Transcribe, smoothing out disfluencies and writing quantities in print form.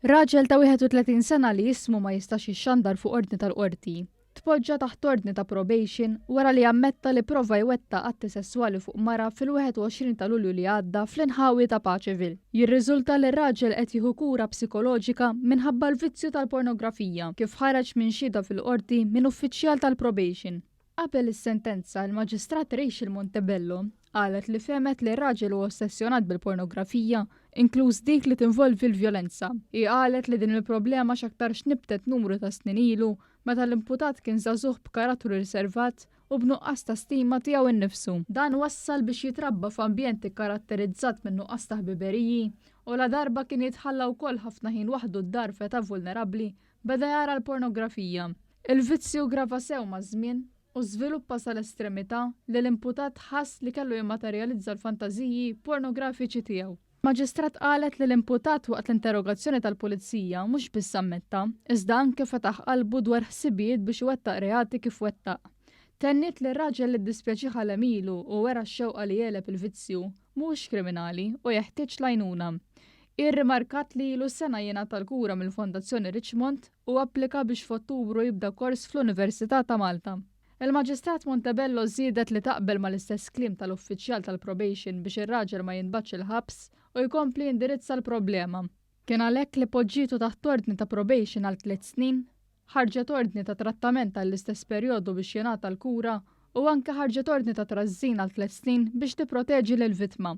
Raġel ta' 31 sena li ismu ma jistax jixxandar fuq ordni tal-Qorti, tpoġġa taħt ordni ta' probation wara li ammetta li prova jwettaq atti sesswali fuq mara fil-21 ta' Lulju li għadda fl-inħawi ta' Paceville. Jirriżulta li r-raġel qed jieħu kura psikoloġika minħabba l-vizzju tal-pornografija, kif ħareġ minn xhieda fil-Qorti minn uffiċjal tal-probation. Qabel is-sentenza, il-Maġistrat Rachel Montebello qalet li fehmet li r-raġel hu ossessjonat bil-pornografija, inkluż dik li tinvolvi l-vjolenza. Hi qalet li din il-problema x'aktarx nibtet numru ta' snin ilu meta l-imputat kien żagħżugħ b'karattru riservat u b'nuqqas ta' stima tiegħu nnifsu. Dan wassal biex jitrabba f'ambjent ikkaratterizzat minn nuqqas ta' ħbiberiji u ladarba kien jitħalla wkoll ħafna ħin waħdu d-dar f'età vulnerabbli Beda jara l-pornografija. Il-vizzju ggrava sew maż-żmien u żviluppa sal-estremità li l-imputat ħass li kellu jimmaterjalizza l-fantażiji pornografiċi tiegħu. Maġistrat qalet li l-imputat waqt l-interrogazzjoni tal-Pulizija mhux biss ammetta, iżda anke fetaħ qalbu dwar ħsibijiet biex iwettaq reati kif wettaq. Tenniet li r-raġel li ddispjaċih għal għemilu u wera x-xewqa li jegħleb il-vizzju, mhuwiex kriminali u jeħtieġ l-għajnuna. Hi rrimarkat li ilu sena jingħata l-kura mill-Fondazzjoni Richmond u applika biex f'Ottubru jibda kors fl-Università ta' Malta. Il-Maġistrat Montebello żiedet li taqbel mal-istess kliem tal-uffiċjal tal-probation biex ir-raġel ma jintbagħatx il-ħabs u jkompli jindirizza l-problema. Kien għalhekk li poġġietu taħt ordni ta' probation għal tliet snin, ħarġet ordni ta' trattament għall-istess perjodu biex jingħata l-kura u anke ħarġet ordni ta' trażżin għal tliet snin biex tipproteġi lill-vittma.